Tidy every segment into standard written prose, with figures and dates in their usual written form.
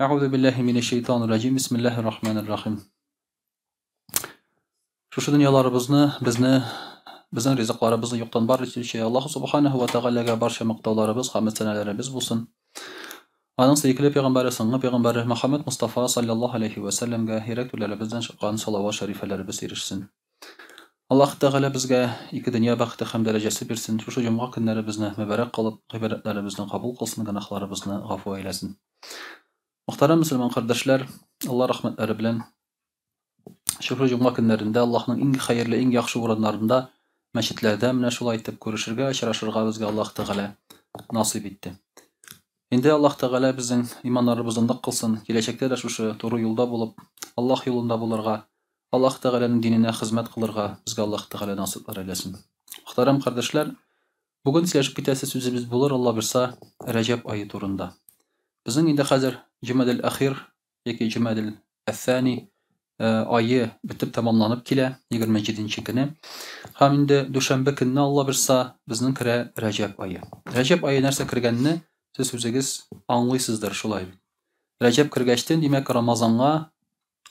Әгъузу биллаһи минәш шәйтанир раҗим. Бисмиллаһир рахманир рахим. Шушы дөньяларыбызны, безне, безнең ризыкларыбызны юктан бар итүче Аллаһ субханаһу ва тәгаләгә барча мактауларыбыз һәм сәнәләребез булсын. Аның сөекле пәйгамбәре, соңгы пәйгамбәре Мөхәммәд Мустафа саллаллаһу алейхи ва сәлләмгә йөрәк түрләребездән чыккан салават шәрифәләребез ирешсен. Аллаһ Тәгалә безгә ике дөнья бәхете һәм дәрәҗәсе бирсен, шушы җомга көннәребезне мөбарәк кылып, гыйбадәтләребезне кабул кылсын, гөнаһларыбызны гафу әйләсен. Мөхтәрәм мөселман кардәшләр, Алла рәхмәтләре белән шушы җомга көннәрендә Аллаһның иң хәерле, иң яхшы урыннарында, мәчетләрдә менә шулай итеп күрешергә, очрашырга безгә Аллаһ Тәгалә насыйп итте. Инде Аллаһ Тәгалә безнең иманнарыбызны нык кылсын, киләчәктә дә шушы туры юлда булып, Аллаһ юлында булырга, Аллаһ Тәгаләнең диненә хезмәт кылырга безгә Аллаһ Тәгалә насыйплар әйләсен. Мөхтәрәм кардәшләр, бүген сөйләшеп китәсе сүзебез булыр, Алла бирса, Рәҗәб ае турында. Безнең инде хәзер Җөмәдел Әхир яки Җөмәдел Әфәни э, ае бетеп тәмамланып килә, 27 көне. Һәм инде дүшәмбе көнне Алла бирса, безнең керә Рәҗәб ае. Рәҗәб ае нәрсә кергәнне сез үзегез аңлыйсыздыр, шулай бит. Рәҗәб кергәчтен, димәк, Рамазанга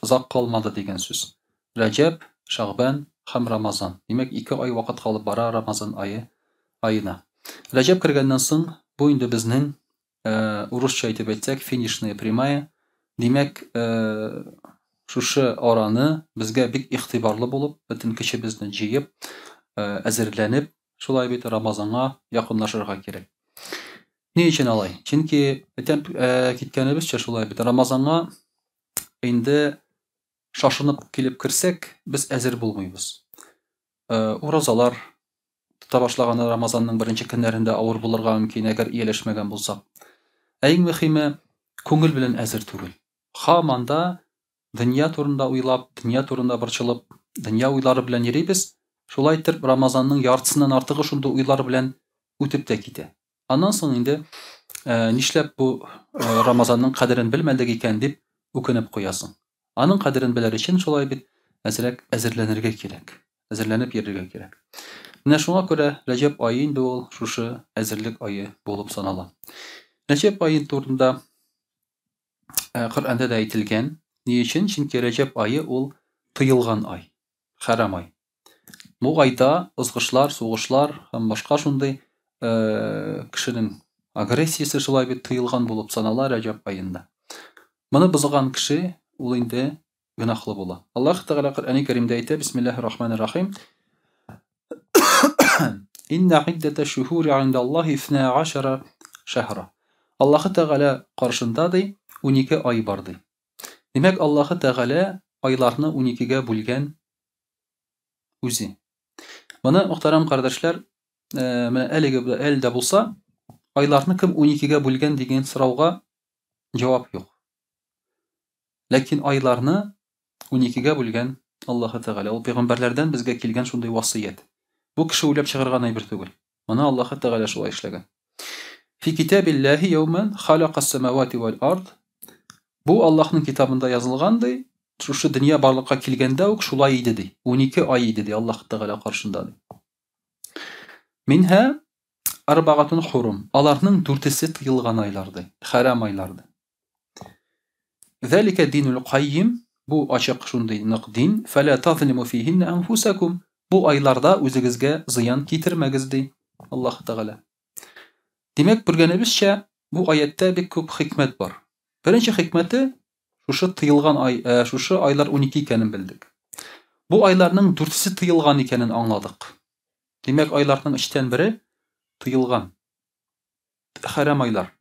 Озак калмады дигән сүз. Рәҗәб, Шәгъбән һәм Рамазан. Димәк, ике ай вакыт калып бара Рамазан ае аена. Рәҗәб кергәннән соң, бу инде безнең, урысча итеп әйтсәк, финишная прямая. Димәк, шушы араны безгә бик игътибарлы булып, бөтен көчебезне җыеп, әзерләнеп, шулай бит, Рамазанга якынлашырга кирәк. Ни өчен алай? Чөнки, әйтәм, киткәнебезчә шулай бит, Рамазанга инде шашынып килеп керсәк, без әзер булмыйбыз. Э, уразалар тота башлаганда Рамазанның беренче көннәрендә авыр булырга мөмкин, әгәр ияләшмәгән булсак. Ә иң мөһиме, күңел белән әзер түгел. Һаман да дөнья турында уйлап, дөнья турында борчылып, дөнья уйлары белән йөрибез. Шулай итеп, Рамазанның яртысыннан артыгы шундый уйлар белән үтеп тә китә. Аннан соң инде э, нишләп бу э, Рамазанның кадерен белмәдек икән дип үкенеп куясың. Аның кадерен белер өчен шулай бит әзрәк әзерләнергә кирәк. Әзерләнеп йөрергә кирәк. Менә шуңа күрә Рәҗәб ае инде ул шушы әзерлек ае булып санала. Рәҗәб ае турында э, Коръәндә дә әйтелгән. Ни өчен? Чөнки Рәҗәб ае ул тыелган ай, хәрам ай. Бу айда ызгышлар, сугышлар һәм башка шундый э, кешенең агрессиясе шулай бит тыелган булып санала Рәҗәб аенда. Моны бозган кеше ул инде гөнаһлы була. Аллаһ Тәгалә Коръәни Кәримдә әйтә, Бисмиллаһир Рахманир Рахим. Инна иддәтә шухури индаллаһи 12 шәһра. Аллаһ Тәгалә каршында ди 12 ай бар ди. Димәк, Аллаһ Тәгалә айларны 12-гә бүлгән үзе. Моны, мөхтәрәм кардәшләр, э, менә әлеге әле дә булса, айларны кем 12-гә бүлгән дигән сорауга җавап юк. Ләкин айларны 12-гә бүлгән Аллаһы Тәгалә. Ул пәйгамбәрләрдән безгә килгән шундый васыять. Бу кеше уйлап чыгарган әйбер түгел. Моны Аллаһы Тәгалә шулай эшләгән. Фи китабиллаһи яуман халакас самавати вал ард. Бу Аллаһның китабында язылган ди, Шушы дөнья барлыкка килгәндә үк шулай иде ди. 12 ай иде ди Аллаһ Тәгалә каршында ди. Минһә арбагатун хурум. Аларның дүртесе тыелган айлар ди, хәрам айлар ди. Зәликә динул каййим. Бу ачык шундый нык дин. Фәлә тазлиму фихинна анфусакум. Бу айларда үзегезгә зыян китермәгез ди Аллаһ Тәгалә. Димәк, күргәнебезчә, бу аятьтә бик күп хикмәт бар. Беренче хикмәте Шушы тыелган ай, ә, шушы айлар 12 икәнен белдек. Бу айларның дүртесе тыелган икәнен аңладык. Димәк, айларның өчтән бере тыелган. Хәрам айлар.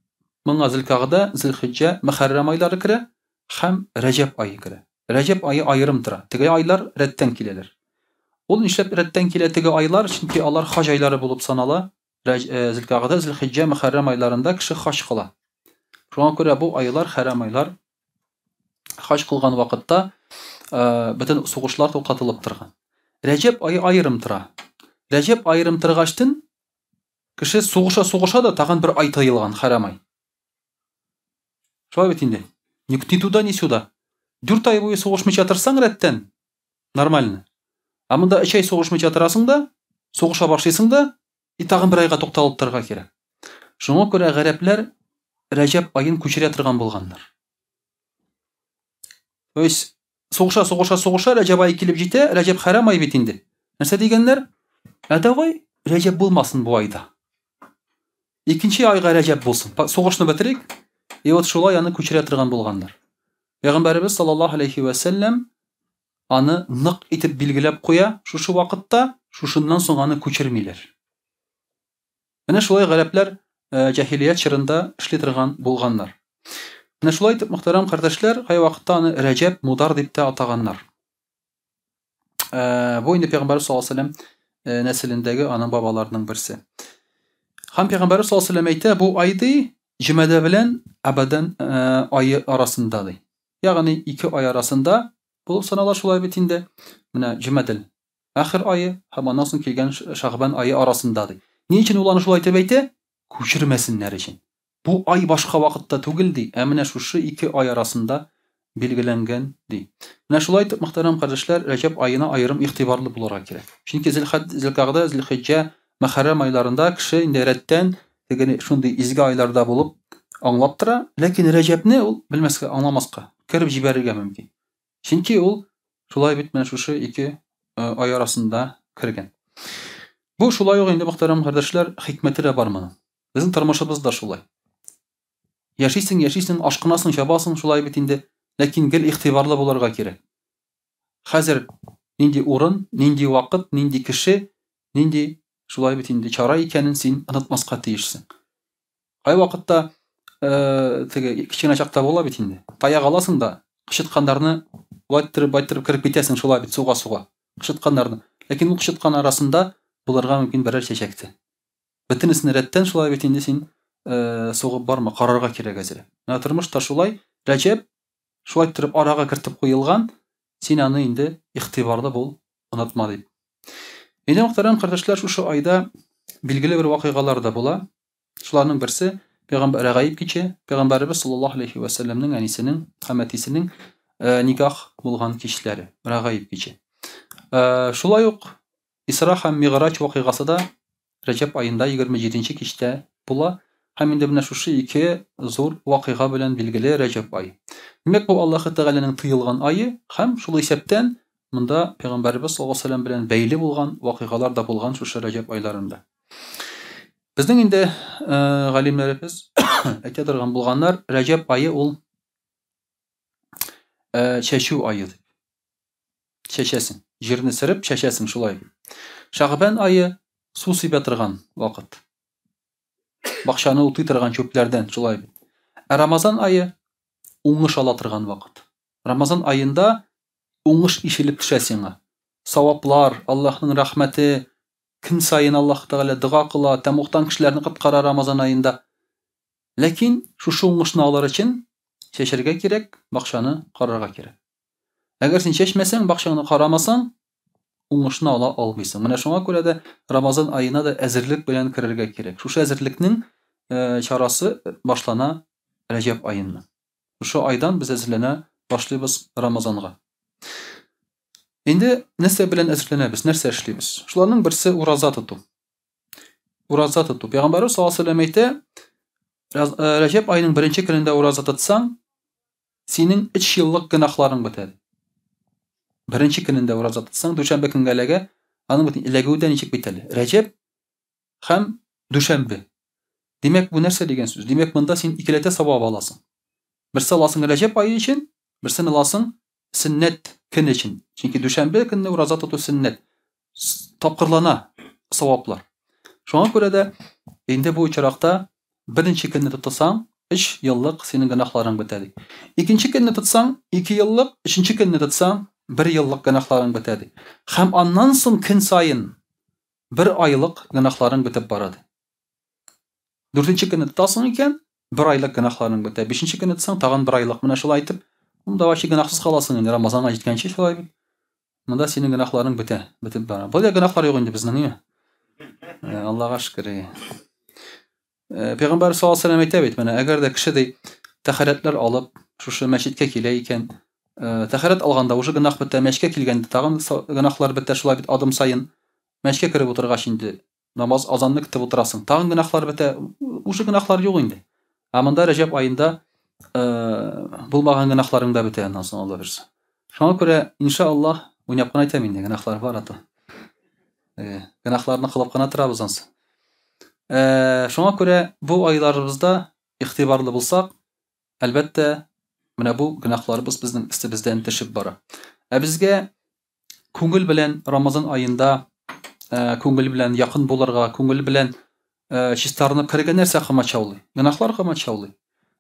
Моңа Зөлкагъда, Зөлхиҗҗә, Мөхәррәм айлары керә һәм Рәҗәб ае керә. Рәҗәб ае аерым тора. Теге айлар рәттән киләләр. Ул нишләп рәттән килә теге айлар? Чөнки алар хаҗ айлары булып санала. Э, Зөлкагъда, Зөлхиҗҗә, Мөхәррәм айларында кеше хаҗ кыла. Шуңа күрә бу айлар хәрам айлар. Хаҗ кылган вакытта э, бөтен сугышлар туктатылып торган. Рәҗәб ае аерым тора. Рәҗәб аерым торгачтын кеше сугыша-сугыша да тагын бер ай тыелган хәрам ай. Шулай бит инде. Ни, ни туда, ни сюда. Дүрт ай буе сугышмыйча торсаң рәттән, нормально. Ә монда өч ай сугышмыйча торасың да, сугыша башлыйсың да, и тагын бер айга тукталып торырга кирәк. Шуңа күрә гарәпләр Рәҗәб аен күчерә торган булганнар. То есть сугыша, сугыша, сугыша, Рәҗәб ае килеп җитә, Рәҗәб хәрам ай бит инде. Нәрсә дигәннәр? Ә давай Рәҗәб булмасын бу айда. Икенче айга Рәҗәб булсын. Сугышны бетерик. И вот шулай аны күчерә торган булганнар. Пәйгамбәребез саллаллаһу алейхи вә сәлләм аны нык итеп билгеләп куя, шушы вакытта, шушыннан соң аны күчермиләр. Менә шулай гарәпләр э, җаһилият чорында эшли торган булганнар. Менә шулай итеп, мөхтәрәм кардәшләр, кайвакытта аны Рәҗәб Мудар дип тә атаганнар. Э, бу инде Пәйгамбәр саллаллаһу алейһи вәсәлләм э, нәселендәге аның бабаларының берсе. Һәм Пәйгамбәр саллаллаһу алейһи вәсәлләм әйтә, бу ай ди, Җөмәдә белән Абадан ае арасында ди. Ягъни ике ай арасында булып санала шулай бит инде. Менә Җөмәдел Ахир ае һәм аннан соң килгән Шәгъбан ае арасында ди. Ни өчен ул аны шулай итеп әйтә? Күчермәсеннәр өчен. Бу ай башка вакытта түгел ди, ә менә шушы ике ай арасында билгеләнгән ди. Менә шулай итеп, мөхтәрәм кардәшләр, Рәҗәб аена аерым игътибарлы булырга кирәк. Чөнки Зилхәд, Зилкагъдә, Зилхиҗҗә, Мөхәррәм айларында кеше инде рәттән теге шундый изге айларда булып аңлап тора, ләкин Рәҗәбне ул белмәскә, аңламаска, кереп җибәрергә мөмкин. Чөнки ул шулай бит менә шушы ике э, ай арасында кергән. Бу шулай ук инде мөхтәрәм кардәшләр, хикмәте дә бар моның. Безнең тормышыбыз да шулай. Яшисең, яшисең, ашкынасың, чабасың, шулай бит инде. Ләкин гел игътибарлы булырга кирәк. Хәзер нинди урын, нинди вакыт, нинди кеше, нинди шулай бит инде чара икәнен син онытмаска тиешсең. Кайвакытта э, теге кечкенә чакта була бит инде. Таяк аласың да, кычытканнарны байтырып, байтырып кереп китәсең шулай бит суга-суга. Кычытканнарны. Ләкин ул кычыткан арасында булырга мөмкин берәр чәчәк тә. Бөтенесен рәттән шулай бит инде син э, сугып барма, карарга кирәк әзрәк. Менә тормыш та шулай. Рәҗәб шулай иттереп арага кертеп куелган, син аны инде игътибарлы бул, онытма дип. Инде мөхтәрәм кардәшләр, шушы айда билгеле бер вакыйгалар да була. Шуларның берсе пәйгамбәр Рәгаиб киче, пәйгамбәребез саллаллаһу алейхи ва сәлләмнең әнисенең һәм әтисенең э, никах булган кичләре, Рәгаиб киче. Э, шулай ук Исра һәм Мигъраҗ вакыйгасы да Рәҗәб аенда 27 нче кичтә була һәм инде менә шушы ике зур вакыйга белән билгеле Рәҗәб ае. Димәк, бу Аллаһы Тәгаләнең тыелган ае һәм шул исәптән монда Пәйгамбәребез саллаллаһу алейһи ва сәлләм белән бәйле булган вакыйгалар да булган шушы Рәҗәб айларында. Безнең инде галимнәребез әйтә торган булганнар, Рәҗәб ае ул чәчү ае дип. Чәчәсең. Җирне сөреп чәчәсең шулай. Шәгъбән ае су сибә торган вакыт. Бакчаны утый торган чүпләрдән шулай бит. Ә Рамазан ае уңыш ала торган вакыт. Рамазан аенда уңыш ишелеп төшә сиңа. Саваплар, Аллаһның рәхмәте, көн саен Аллаһ Тәгалә дога кыла, тәмугтан кешеләрне коткара Рамазан аенда. Ләкин шушы уңышны алыр өчен чәчәргә кирәк, бакчаны карарга кирәк. Әгәр син чәчмәсәң, бакчаңны карамасаң, уңышны ала алмыйсың. Менә шуңа күрә дә Рамазан аена да әзерлек белән керергә кирәк. Шушы әзерлекнең э, чарасы башлана Рәҗәб аеннан. Шушы айдан без әзерләнә башлыйбыз Рамазанга. Инде нәрсә белән әзерләнәбез, нәрсә эшлибез? Шуларның берсе ураза тоту. Ураза тоту. Пәйгамбәрбез саллаллаһу алейһи ва сәлләм әйтә, э, Рәҗәб аеның беренче көнендә ураза тотсаң, Синең өч еллык гөнаһларың бетә. Беренче көнендә ураза тотсаң, дүшәмбе көнгә эләгә, аның бит эләгүе дә ничек бит әле? Рәҗәб һәм дүшәмбе. Димәк, бу нәрсә дигән сүз? Димәк, монда син икеләтә савап аласың. Берсе аласың Рәҗәб ае өчен, берсен аласың сөннәт көн өчен. Чөнки дүшәмбе көнне ураза тоту сөннәт. Тапкырлана саваплар. Шуңа күрә дә инде бу очракта беренче көнне тотсаң, өч еллык синең гөнаһларың бетә ди. Икенче көнне тотсаң, ике еллык, өченче көнне тотсаң, бер еллык гөнаһларың бетә ди. Һәм аннан соң көн саен бер айлык гөнаһларың бетеп бара ди. Дүртенче көнне тотасың икән, бер айлык гөнаһларың бетә. Бишенче көнне тотсаң, тагын бер айлык. Менә шулай итеп, монда вообще гөнаһсыз каласың инде Рамазанга җиткәнче шулай бит. Монда синең гөнаһларың бетә, бетеп бара. Болай гөнаһлар юк инде безнең, әйе. Э, Аллага шөкер. Э, Пәйгамбәр саллаллаһу алейһи вәсәлләм әйтә бит, менә әгәр дә кеше ди тәһарәтләр алып, шушы мәчеткә килә икән, э, тәһарәт алганда уже гөнаһ бетә, мәчеткә килгәндә тагын гөнаһлар бетә, шулай бит адым саен мәчеткә кереп утыргач инде намаз азанны көтеп утырасың, тагын гөнаһлар бетә, уже гөнаһлар юк инде. Ә монда Рәҗәб аенда булмаган гөнаһларың да бетә аннан соң, Алла бирсә. Шуңа күрә, иншаллаһ, уйнап кына әйтәм инде, гөнаһлар бар ата. Гөнаһларны кылып кына торабыз ансы. Шуңа күрә бу айларыбызда игътибарлы булсак, әлбәттә, менә бу гөнаһларыбыз безнең өстебездән төшеп бара. Ә безгә күңел белән Рамазан аенда күңел белән якын булырга, күңел белән чистарынып керергә нәрсә комачаулый? Гөнаһлар комачаулый.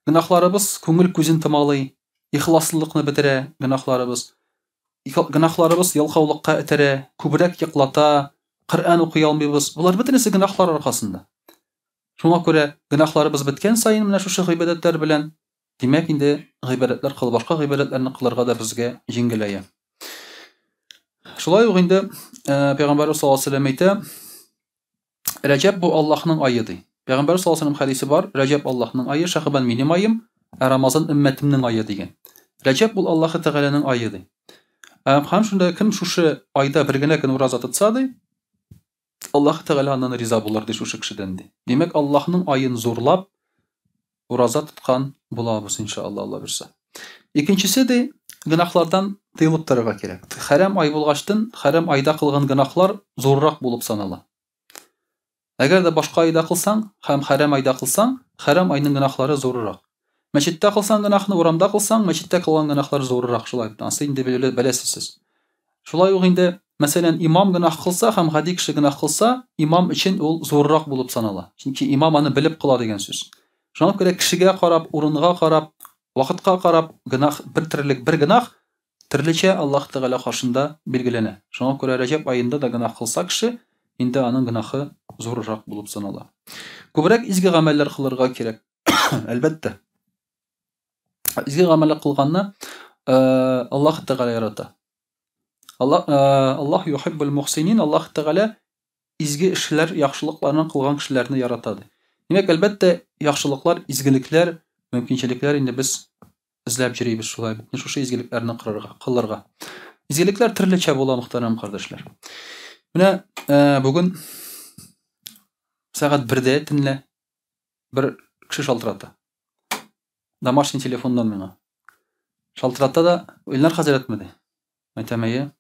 Гөнаһларыбыз күңел күзен томалый, ихласлылыкны бетерә гөнаһларыбыз. Гөнаһларыбыз ялкаулыкка этәрә, күбрәк йоклата, Коръән укый алмыйбыз. Болар бөтенесе гөнаһлар аркасында. Шуңа күрә гөнаһларыбыз беткән саен менә шушы гыйбадәтләр белән, димәк инде гыйбадәтләр кыл, башка гыйбадәтләрне кылырга да безгә җиңеләя. Шулай ук инде э, Пәйгамбәрбез саллаллаһу алейһи вәсәлләм әйтә, Рәҗәб бу Аллаһның ае ди. Пәйгамбәр саллаллаһу алейһи вәсәлләм хәдисе бар, Рәҗәб Аллаһның ае, Шәгъбан минем аем, ә Рамазан өммәтемнең ае дигән. Рәҗәб ул Аллаһы Тәгаләнең ае ди. Ә, һәм шунда кем шушы айда бер генә көн ураза тотса ди, Аллаһ Тәгалә аннан риза булыр ди шушы кешедән ди. Димәк, Аллаһның аен зурлап ураза тоткан булабыз иншалла, Алла бирсә. Икенчесе ди, гөнаһлардан тыелып торырга кирәк. Хәрам ай булгачтын, хәрам айда кылган гөнаһлар зуррак булып санала. Әгәр дә башка айда кылсаң һәм хәрам айда кылсаң, хәрам айның гөнаһлары зуррак. Мәчеттә кылсаң гөнаһны, урамда кылсаң, мәчеттә кылган гөнаһлар зуррак, шулай бит. Ансы инде беләсез сез. Шулай ук инде, мәсәлән, имам гөнаһ кылса һәм гади кеше гөнаһ кылса, имам өчен ул зуррак булып санала. Чөнки имам аны белеп кыла дигән сүз. Шуңа күрә кешегә карап, урынга карап, вакытка карап, гөнаһ бер төрлек бер гөнаһ төрлечә Аллаһ Тәгалә каршында билгеләнә. Шуңа күрә Рәҗәб аенда да гөнаһ кылса кеше, инде аның гөнаһы зуррак булып санала. Күбрәк изге гамәлләр кылырга кирәк. Әлбәттә. Изге гамәлләр кылганны э, Аллаһ Тәгалә ярата. Аллаһ э, Аллаһ юхиббул мухсинин, Аллаһ Тәгалә изге эшләр, яхшылыкларны кылган кешеләрне ярата ди. Димәк, әлбәттә, яхшылыклар, изгелекләр, мөмкинчелекләр инде без эзләп йөрибез шулай бит. Шушы изгелекләрне кырырга, кылырга. Изгелекләр төрлечә була, мөхтәрәм кардәшләр. Менә э, бүген сәгать 1-дә төнлә бер кеше шалтырата. Домашний телефоннан миңа. Шалтырата да, Илнар хәзрәтме ди. Әйтәм, әйе.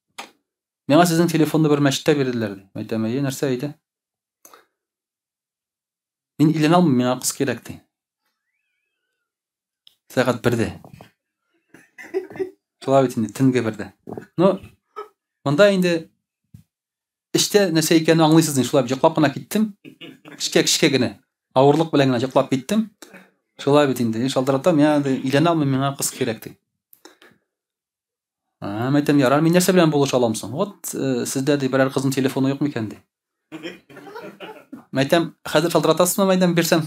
Миңа сезнең телефонны бер мәчеттә бирделәр ди. Әйтәм, әйе, нәрсә әйтә? Мин өйләнә алмыйм, миңа кыз кирәк ди. Сәгать бердә. Шулай бит инде, төнге бердә. Ну, монда инде эчтә нәрсә икәнен аңлыйсыз инде, шулай йоклап кына киттем. Кечкә-кечкә генә, авырлык белән генә йоклап киттем. Шулай бит инде, шалтыратам, я инде өйләнә алмыйм, миңа кыз кирәк ди. А, әйтәм, ярар, мин нәрсә белән булыша алам соң? Вот, э, сездә ди берәр кызның телефоны юк микән ди. Мәйтәм, хәзер шалтыратасызмы, мәйтәм, бирсәм.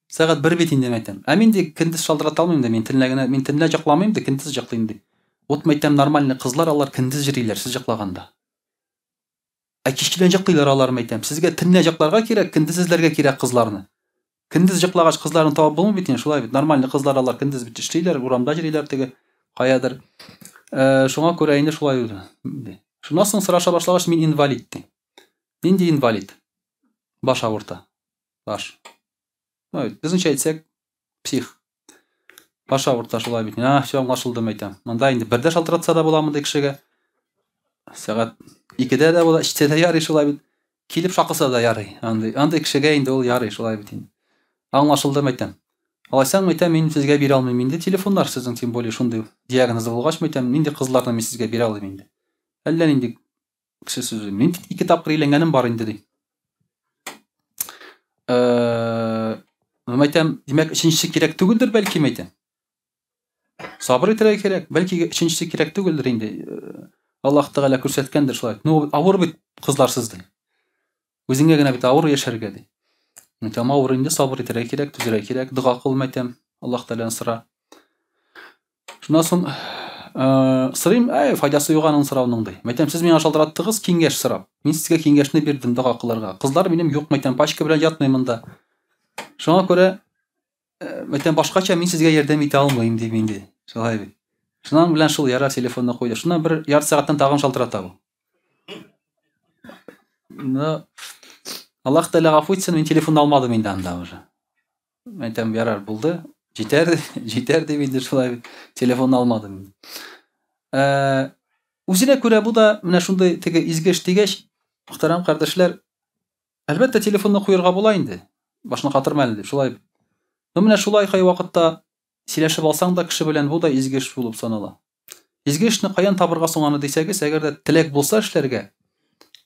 Сәгать бер бит инде, мәйтәм. Ә мин ди көндез шалтырата алмыйм ди, мин төнлә генә, мин төнлә йокламыйм ди, көндез йоклыйм ди. Вот мәйтәм, нормальный кызлар алар көндез йөриләр, сез йоклаганда. Ә кичкелән йоклыйлар алар, мәйтәм. Сезгә төнлә йокларга кирәк, көндез эзләргә кирәк кызларны. Көндез йоклагач кызларны табып булмый бит инде, шулай бит. Нормальный кызлар алар көндез бит эшлиләр, урамда йөриләр теге каядыр. Э, шуңа күрә инде шулай ди. Шуннан соң сораша башлагач, мин инвалид ди. Нинди инвалид? Баш авырта. Баш. Ну, безнеңчә әйтсәк, псих. Баш авырта шулай бит. А, все, аңлашылды, әйтәм. Монда инде бердә шалтыратса да була мондый кешегә. Сәгать икедә дә була, өчтә дә ярый шулай бит. Килеп шакыса да ярый. Андый, андый кешегә инде ул ярый шулай бит инде. Аңлашылды, әйтәм. Алайсаң, әйтәм, мин сезгә бирә алмыйм инде телефоннар сезнең, тем более шундый диагнозы булгач, әйтәм, нинди кызларны мин сезгә бирә алыйм инде. Әллә нинди кеше сүзе. Мин ике тапкыр өйләнгәнем бар инде ди. Э, әйтәм, димәк, өченчесе кирәк түгелдер, бәлки, әйтәм. Сабыр итәргә кирәк, бәлки өченчесе кирәк түгелдер инде. Э, Аллаһ Тәгалә күрсәткәндер шулай. Ну, авыр бит кызларсыз ди. Үзеңә генә бит авыр яшәргә ди. Әйтәм, авыр инде, сабыр итәргә кирәк, түзәргә кирәк, дога кыл, әйтәм, Аллаһ Тәгаләдән сора. Шуннан соң сорыйм, әй, файдасы юк аның сорауның ди. Мәйтәм, сез миңа шалтыраттыгыз киңәш сорап. Мин сезгә киңәшне бирдем дога кылырга. Кызлар минем юк, мәйтәм, пачка белән ятмый монда. Шуңа күрә мәйтәм, башкача мин сезгә ярдәм итә алмыйм дим инде. Шулай бит. Шуннан белән шул яра телефонны куйды. Шуннан бер ярты сәгатьтән тагын шалтырата бу. Ну, Аллаһ Тәгалә гафу итсен, мин телефонны алмадым инде анда уже. Әйтәм, ярар, булды. Җитәр, җитәр дип инде шулай бит телефонны алмадым. Ә, үзенә күрә бу да менә шундый теге изге эш дигәч, мөхтәрәм кардәшләр, әлбәттә, телефонны куерга була инде. Башны катырма әле дип, шулай. Ну менә шулай кайвакытта сөйләшеп алсаң да кеше белән бу да изге эш булып санала. Изге эшне каян табырга соң аны дисәгез, әгәр дә теләк булса эшләргә,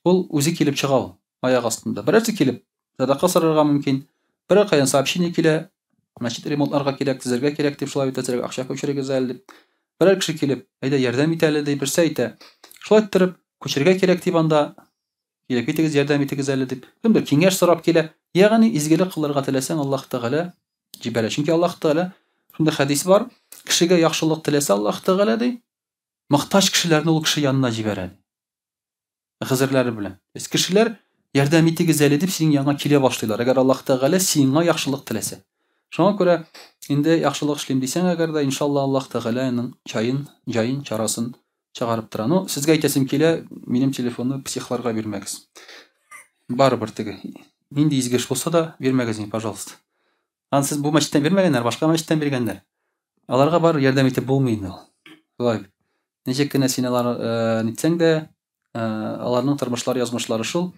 ул үзе килеп чыга ул аяк астында. Берәрсе килеп сәдака сорарга мөмкин, берәр каян сообщение килә, мәчет ремонтларга кирәк, төзергә кирәк дип шулай бит әзрәк акча күчерегез әле дип. Берәр кеше килеп, әйдә ярдәм ит әле ди, берсе әйтә. Шулай иттереп, күчергә кирәк дип анда килеп китегез, ярдәм итегез әле дип. Кемдер киңәш сорап килә. Ягъни изгелек кылырга теләсәң, Аллаһ Тәгалә җибәрә. Чөнки Аллаһ Тәгалә шундый хәдис бар, кешегә яхшылык теләсә Аллаһ Тәгалә ди, мохтаҗ кешеләрне ул кеше янына җибәрә. Хәзерләре белән. То есть кешеләр ярдәм итегез әле дип синең янга килә башлыйлар. Әгәр Аллаһ Тәгалә сиңа яхшылык теләсә. Шуңа күрә инде яхшылык эшлим дисәң, әгәр дә иншалла Аллаһ Тәгалә аның чаен, җаен, чарасын чыгарып тора. Ну, сезгә әйтәсем килә, минем телефонны психларга бирмәгез. Барыбер теге. Нинди изге эш булса да, бирмәгез инде, пожалуйста. Аны сез бу мәчеттән бирмәгәннәр, башка мәчеттән биргәннәр. Аларга бар ярдәм итеп булмый инде ул. Шулай. Ничек кенә син алар э, нитсәң дә, э, аларның тормышлары, язмышлары шул.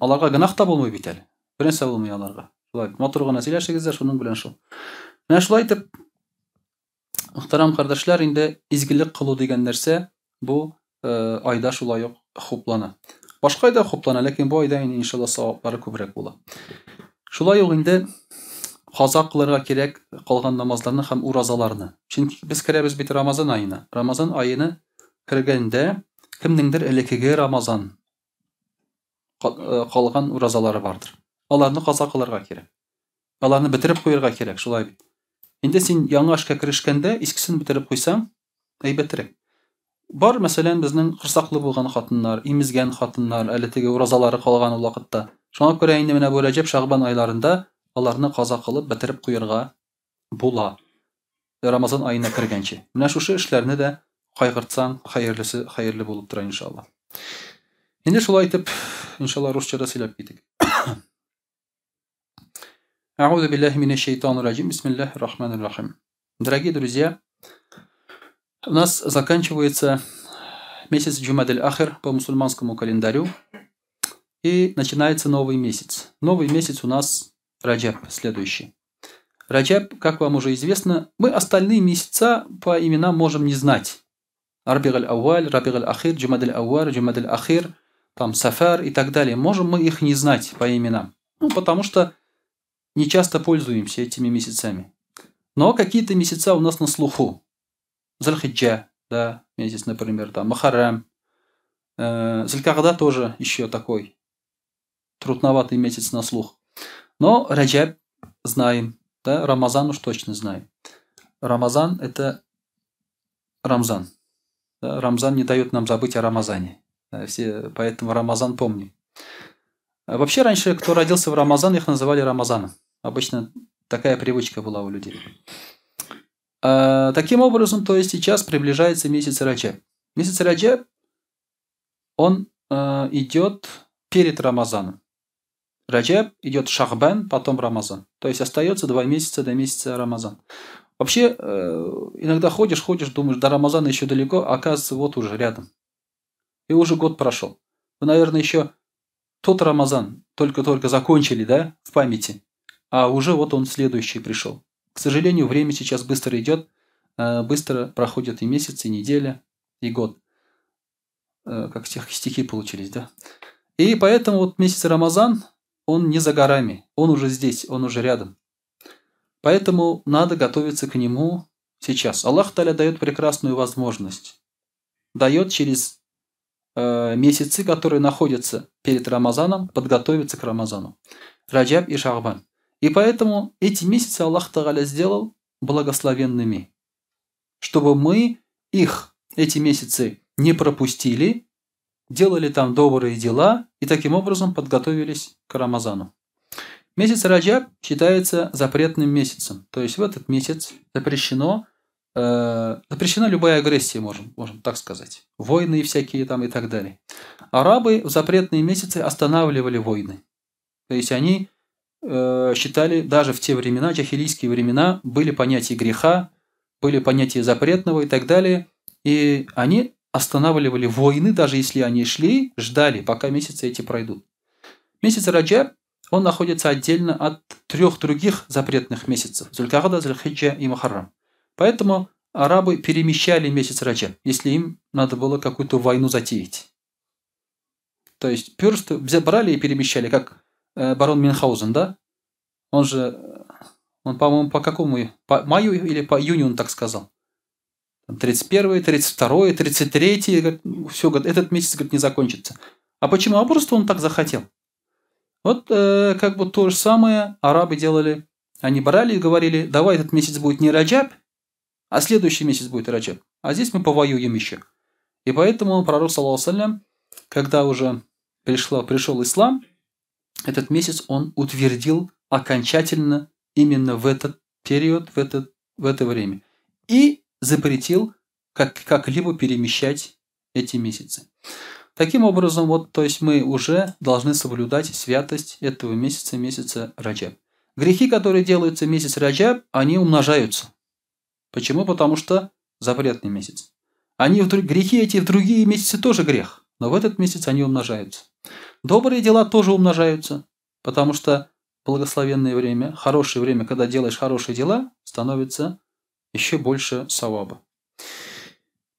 Аларга гөнаһ та булмый бит әле. Бернәрсә булмый аларга. Шулай, матур гына сөйләшегез дә, шуның белән шул. Менә шулай итеп, Мөхтәрәм кардәшләр, инде изгелек кылу дигән нәрсә бу э, айда шулай ук хуплана. Башка айда хуплана, ләкин бу айда инде иншалла саваплары күбрәк була. Шулай ук инде каза кылырга кирәк калган намазларны һәм уразаларны. Чөнки без керәбез бит Рамазан аена. Рамазан аена кергәндә кемнеңдер элеккеге Рамазан э, калган уразалары бардыр. Аларны каза кылырга кирәк. Аларны бетереп куярга кирәк, шулай бит. Инде син яңа эшкә керешкәндә, искесен бетереп куйсаң, әйбәтрәк. Бар, мәсәлән, безнең корсаклы булган хатыннар, имезгән хатыннар, әле теге уразалары калган ул вакытта. Шуңа күрә инде менә бу Рәҗәб, Шәгъбан айларында аларны каза кылып бетереп куярга була. Рамазан аена кергәнче. Менә шушы эшләрне дә кайгыртсаң, хәерлесе хәерле булып тора иншалла. Инде шулай итеп, иншалла русча да сөйләп китик. А'уду биллахи минәш шайтанир раҗим. Бисмиллахир рахманир рахим. Дорогие друзья, у нас заканчивается месяц Джумадиль-Ахир по мусульманскому календарю. И начинается новый месяц. Новый месяц у нас Раджаб следующий. Раджаб, как вам уже известно, мы остальные месяца по именам можем не знать. Рабиг аль-Ауаль, Рабиг аль-Ахир, Джумад аль-Ауар, Джумад аль-Ахир, там Сафар и так далее. Можем мы их не знать по именам. Ну, потому что не часто пользуемся этими месяцами. Но какие-то месяца у нас на слуху. Зальхиджа, да, месяц, например, там, Махарам. Зулькагда тоже еще такой трудноватый месяц на слух. Но Раджаб знаем, да, Рамазан уж точно знаем. Рамазан – это Рамзан. Да, Рамзан не дает нам забыть о Рамазане. Да, все, поэтому Рамазан помним. А вообще раньше, кто родился в Рамазан, их называли Рамазаном. Обычно такая привычка была у людей. Таким образом, то есть сейчас приближается месяц Раджаб. Месяц Раджаб, он идет перед Рамазаном. Раджаб идет Шахбан, потом Рамазан. То есть остается 2 месяца до месяца Рамазан. Вообще, иногда ходишь, ходишь, думаешь, до Рамазана еще далеко, а оказывается, вот уже рядом. И уже год прошел. Вы, наверное, еще тот Рамазан только-только закончили, да, в памяти, а уже вот он следующий пришел. К сожалению, время сейчас быстро идет, быстро проходят и месяцы, и неделя, и год. Как стихи получились, да? И поэтому вот месяц Рамазан, он не за горами, он уже здесь, он уже рядом. Поэтому надо готовиться к нему сейчас. Аллах Таля дает прекрасную возможность. Дает через месяцы, которые находятся перед Рамазаном, подготовиться к Рамазану. Раджаб и Шахбан. И поэтому эти месяцы Аллах Тагаля сделал благословенными, чтобы мы их, эти месяцы, не пропустили, делали там добрые дела и таким образом подготовились к Рамазану. Месяц Раджаб считается запретным месяцем. То есть в этот месяц запрещена любая агрессия, можем так сказать. Войны всякие там и так далее. Арабы в запретные месяцы останавливали войны. То есть они считали, даже в те времена, джахилийские времена, были понятия греха, были понятия запретного и так далее. И они останавливали войны, даже если они шли, ждали, пока месяцы эти пройдут. Месяц Раджаб, он находится отдельно от трех других запретных месяцев – Зуль-Ка'да, Зуль-Хиджа и Мухаррам. Поэтому арабы перемещали месяц Раджаб, если им надо было какую-то войну затеять. То есть просто брали и перемещали, как барон Мюнхгаузен, да? Он же, он, по-моему, по какому? По маю или по июню он так сказал. 31, 32, 33, говорит, все, говорит, этот месяц, говорит, не закончится. А почему? А просто он так захотел. Вот как бы то же самое арабы делали. Они брали и говорили, давай этот месяц будет не Раджаб, а следующий месяц будет Раджаб. А здесь мы повоюем еще. И поэтому пророк, саллаллаху алейхи, когда уже пришел ислам, этот месяц он утвердил окончательно именно в этот период, в это время. И запретил как-либо перемещать эти месяцы. Таким образом, вот, то есть мы уже должны соблюдать святость этого месяца, месяца Раджаб. Грехи, которые делаются в месяц Раджаб, они умножаются. Почему? Потому что запретный месяц. Грехи эти в другие месяцы тоже грех, но в этот месяц они умножаются. Добрые дела тоже умножаются, потому что благословенное время, хорошее время, когда делаешь хорошие дела, становится еще больше саваба.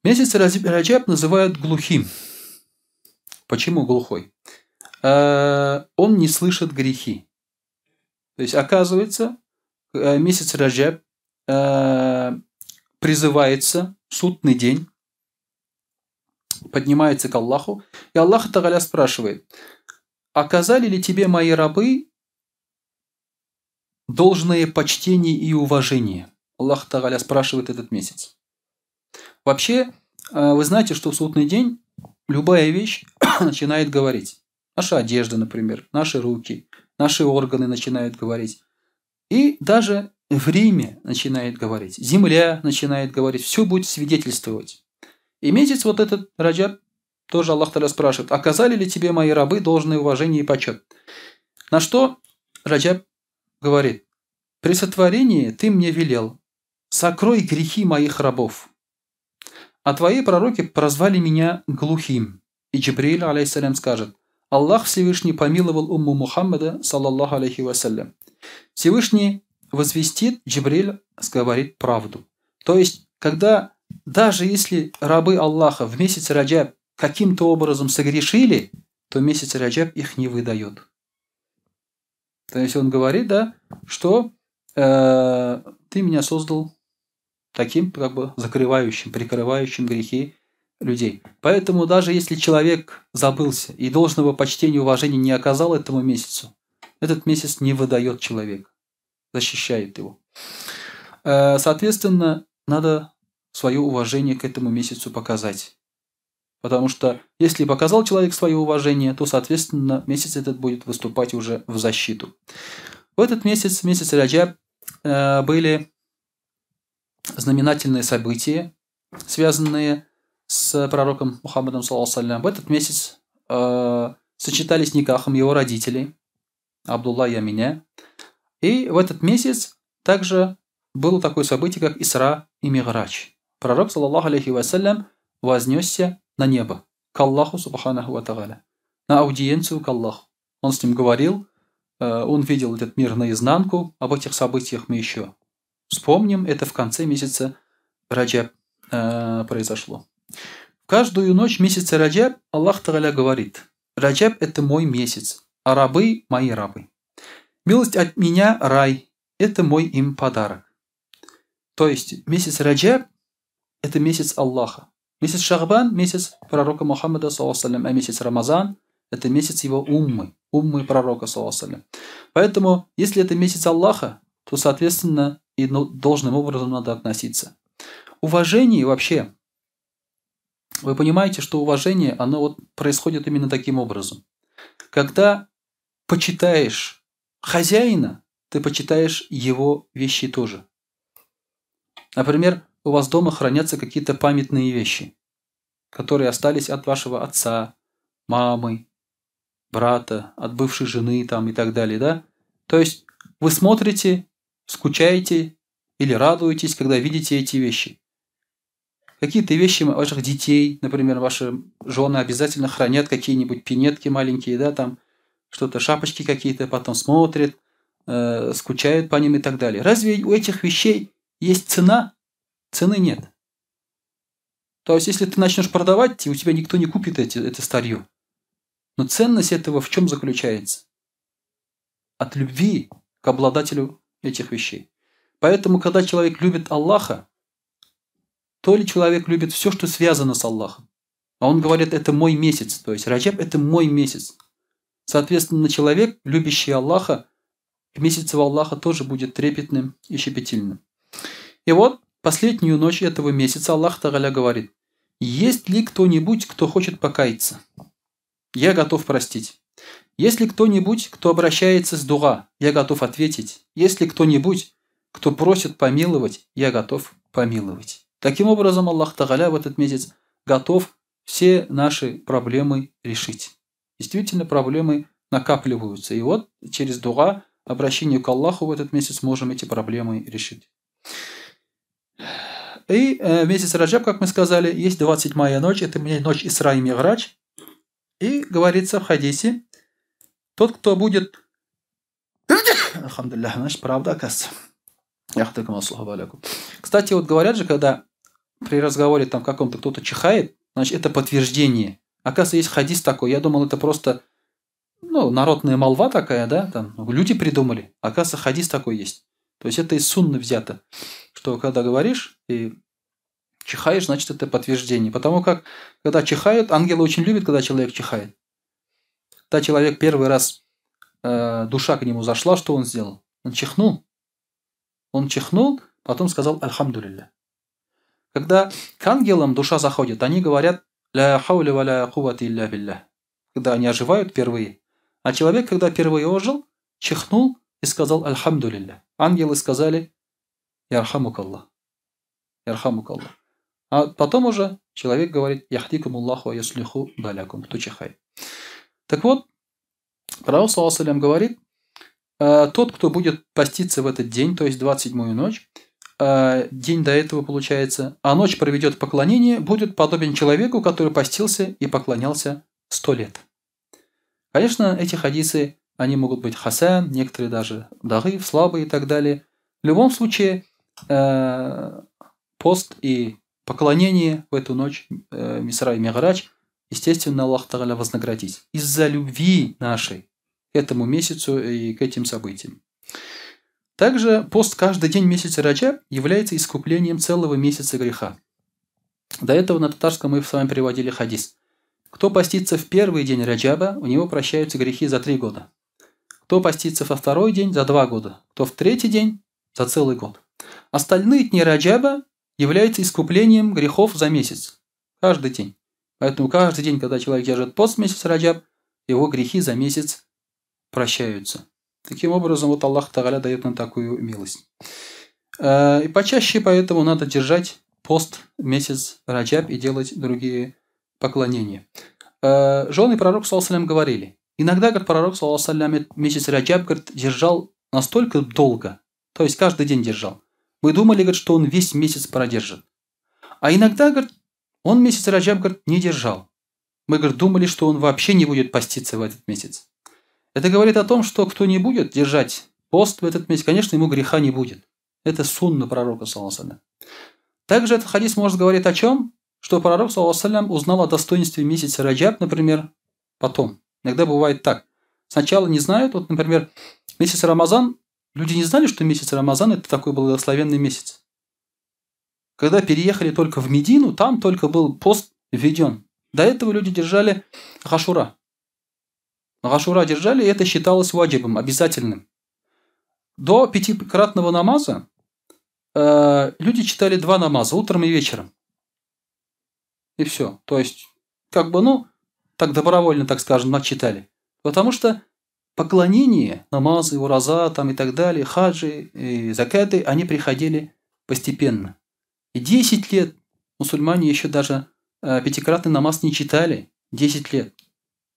Месяц Раджаб называют глухим. Почему глухой? Он не слышит грехи. То есть, оказывается, месяц Раджаб призывается в судный день, поднимается к Аллаху, и Аллах Тагаля спрашивает: оказали ли тебе мои рабы должное почтение и уважение? Аллах Тагаля спрашивает этот месяц. Вообще, вы знаете, что в судный день любая вещь начинает говорить. Наша одежда, например, наши руки, наши органы начинают говорить. И даже время начинает говорить, земля начинает говорить, все будет свидетельствовать. И месяц вот этот Раджаб тоже Аллах Таля спрашивает: оказали ли тебе мои рабы должное уважение и почет? На что Раджаб говорит: при сотворении ты мне велел, сокрой грехи моих рабов. А твои пророки прозвали меня глухим. И Джибриль, алейхиссалям, скажет: Аллах Всевышний помиловал умму Мухаммада, саллаллаху алейхи вассалям. Всевышний возвестит, Джибриль говорит правду. То есть, когда даже если рабы Аллаха в месяц Раджаб каким-то образом согрешили, то месяц Раджаб их не выдает. То есть он говорит, да, что ты меня создал таким, как бы, закрывающим, прикрывающим грехи людей. Поэтому даже если человек забылся и должного почтения и уважения не оказал этому месяцу, этот месяц не выдает человека, защищает его. Соответственно, надо свое уважение к этому месяцу показать. Потому что если показал человек свое уважение, то, соответственно, месяц этот будет выступать уже в защиту. В этот месяц, месяц Раджаб, были знаменательные события, связанные с пророком Мухаммадом, саллаллаху алейхи ва саллям. В этот месяц сочетались никахом его родители, Абдулла и Аминя. И в этот месяц также было такое событие, как Исра и Миградж. Пророк, саллаллаху алейхи ва саллям, вознесся на небо, к Аллаху, субханаху ва тааля, на аудиенцию к Аллаху. Он с ним говорил, он видел этот мир наизнанку. Об этих событиях мы еще вспомним. Это в конце месяца Раджаб произошло. В каждую ночь месяца Раджаб Аллах Тааля говорит: Раджаб – это мой месяц, а рабы – мои рабы. Милость от меня – рай, это мой им подарок. То есть месяц Раджаб – это месяц Аллаха. Месяц Шахбан – месяц пророка Мухаммада, саллаллаху алейхи ва саллям, а месяц Рамазан – это месяц его уммы, уммы пророка, саллаллаху алейхи ва саллям. Поэтому, если это месяц Аллаха, то, соответственно, и должным образом надо относиться. Уважение вообще, вы понимаете, что уважение, оно вот происходит именно таким образом. Когда почитаешь хозяина, ты почитаешь его вещи тоже. Например, у вас дома хранятся какие-то памятные вещи, которые остались от вашего отца, мамы, брата, от бывшей жены там, и так далее, да? То есть вы смотрите, скучаете или радуетесь, когда видите эти вещи. Какие-то вещи ваших детей, например, ваши жены обязательно хранят какие-нибудь пинетки маленькие, да, там что-то, шапочки какие-то, потом смотрят, скучают по ним и так далее. Разве у этих вещей есть цена? Цены нет. То есть, если ты начнешь продавать, у тебя никто не купит это старье. Но ценность этого в чем заключается? От любви к обладателю этих вещей. Поэтому, когда человек любит Аллаха, то ли человек любит все, что связано с Аллахом. А он говорит, это мой месяц. То есть Раджаб – это мой месяц. Соответственно, человек, любящий Аллаха, к месяцу Аллаха тоже будет трепетным и щепетильным. И вот последнюю ночь этого месяца Аллах Тагаля говорит: есть ли кто-нибудь, кто хочет покаяться? Я готов простить. Есть ли кто-нибудь, кто обращается с дуа? Я готов ответить. Есть ли кто-нибудь, кто просит помиловать? Я готов помиловать. Таким образом, Аллах Тагаля в этот месяц готов все наши проблемы решить. Действительно, проблемы накапливаются. И вот через дуа, обращение к Аллаху в этот месяц можем эти проблемы решить. И месяц Раджаб, как мы сказали, есть 27-я ночь, это ночь Исра и Ми'радж. И говорится в хадисе, тот, кто будет... Алхамдулиллах, значит, правда, оказывается. Кстати, вот говорят же, когда при разговоре там каком-то кто-то чихает, значит, это подтверждение. Оказывается, есть хадис такой. Я думал, это просто, ну, народная молва такая, да, там люди придумали. Оказывается, хадис такой есть. То есть это из сунны взято, что когда говоришь и чихаешь, значит, это подтверждение. Потому как, когда чихают, ангелы очень любят, когда человек чихает. Когда человек первый раз, душа к нему зашла, что он сделал? Он чихнул. Он чихнул, потом сказал «Альхамдулилля». Когда к ангелам душа заходит, они говорят «Ля хауля ва ля куввата илля билля». Когда они оживают впервые. А человек, когда впервые ожил, чихнул и сказал «Альхамдулилля». Ангелы сказали «Ярхамукаллах». Ярхамукаллах. А потом уже человек говорит «Яхдикумуллаху ва юслиху балякум». Кто чихает. Так вот, Пророк саллаллаху алейхи ва саллям говорит, тот, кто будет поститься в этот день, то есть 27-ю ночь, день до этого получается, а ночь проведет поклонение, будет подобен человеку, который постился и поклонялся 100 лет. Конечно, эти хадисы, они могут быть хасан, некоторые даже даиф, слабые и так далее. В любом случае, пост и поклонение в эту ночь, Исра и Ми'радж, естественно, Аллах Тагаля вознаградит из-за любви нашей к этому месяцу и к этим событиям. Также пост каждый день месяца Раджаб является искуплением целого месяца греха. До этого на татарском мы с вами приводили хадис. Кто постится в первый день Раджаба, у него прощаются грехи за 3 года. Кто постится во второй день, за 2 года. Кто в третий день, за целый год. Остальные дни Раджаба являются искуплением грехов за месяц. Каждый день. Поэтому каждый день, когда человек держит пост в месяц Раджаб, его грехи за месяц прощаются. Таким образом, вот Аллах Тагаля дает нам такую милость. И почаще поэтому надо держать пост месяц Раджаб и делать другие поклонения. Жены пророка саллаллаху алейхи ва саллям говорили, иногда, как пророк саллаллаху алейхи ва саллям, месяц Раджаб, говорит, держал настолько долго, то есть каждый день держал. Мы думали, говорит, что он весь месяц продержит. А иногда, говорит, он месяц Раджаб, говорит, не держал. Мы, говорит, думали, что он вообще не будет поститься в этот месяц. Это говорит о том, что кто не будет держать пост в этот месяц, конечно, ему греха не будет. Это сунна пророка саллаллаху алейхи ва саллям. Также этот хадис может говорить о чем? Что пророк саллаллаху алейхи ва саллям узнал о достоинстве месяца Раджаб, например, потом. Иногда бывает так. Сначала не знают, вот, например, месяц Рамазан, люди не знали, что месяц Рамазан – это такой благословенный месяц. Когда переехали только в Медину, там только был пост введен. До этого люди держали Гашура. Гашура держали, и это считалось ваджибом, обязательным. До 5-кратного намаза люди читали 2 намаза, утром и вечером. И все. То есть, как бы, ну, так добровольно, так скажем, начитали. Потому что поклонение, намазы, ураза там и так далее, хаджи, и закаты, они приходили постепенно. И 10 лет мусульмане еще даже 5-кратный намаз не читали. 10 лет.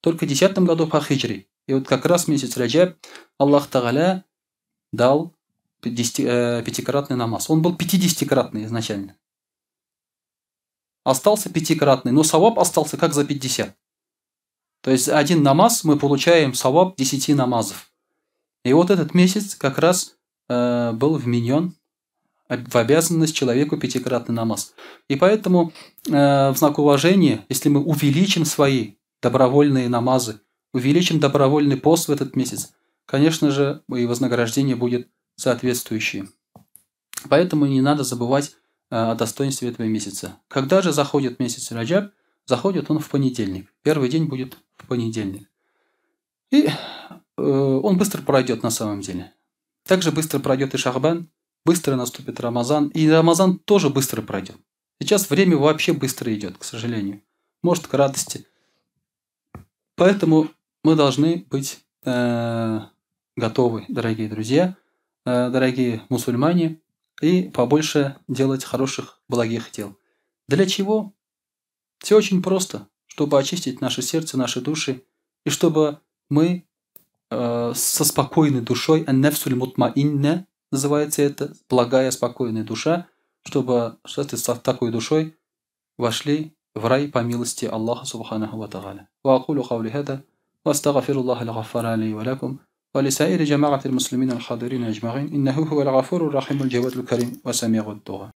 Только в 10 году по хиджре И вот как раз месяц Раджаб Аллах Тагаля дал пятикратный намаз. Он был 50-кратный изначально. Остался пятикратный, но саваб остался как за 50. То есть один намаз мы получаем саваб 10 намазов. И вот этот месяц как раз был вменен в обязанность человеку пятикратный намаз. И поэтому в знак уважения, если мы увеличим свои добровольные намазы, увеличим добровольный пост в этот месяц, конечно же, и вознаграждение будет соответствующее. Поэтому не надо забывать о достоинстве этого месяца. Когда же заходит месяц Раджаб? Заходит он в понедельник. Первый день будет в понедельник. И он быстро пройдет на самом деле. Также быстро пройдет и Шахбан, быстро наступит Рамазан. И Рамазан тоже быстро пройдет. Сейчас время вообще быстро идет, к сожалению. Может, к радости. Поэтому мы должны быть готовы, дорогие друзья, дорогие мусульмане, и побольше делать хороших, благих дел. Для чего? Все очень просто. Чтобы очистить наше сердце, наши души, и чтобы мы со спокойной душой, ан-нафсуль мутмаинна называется это, благая, спокойная душа, чтобы с такой душой вошли в рай по милости Аллаха субханаху ва тааля. Ва акулю каули хаза, ва астагфируллаха аль-гаффара ли ва лакум, ва лисаири джамаати аль-муслимин аль-хадирин аджмаин, иннаху хуа аль-гафуру р-рахиму аль-джаваду аль-карим, ва сами'у ад-дуа.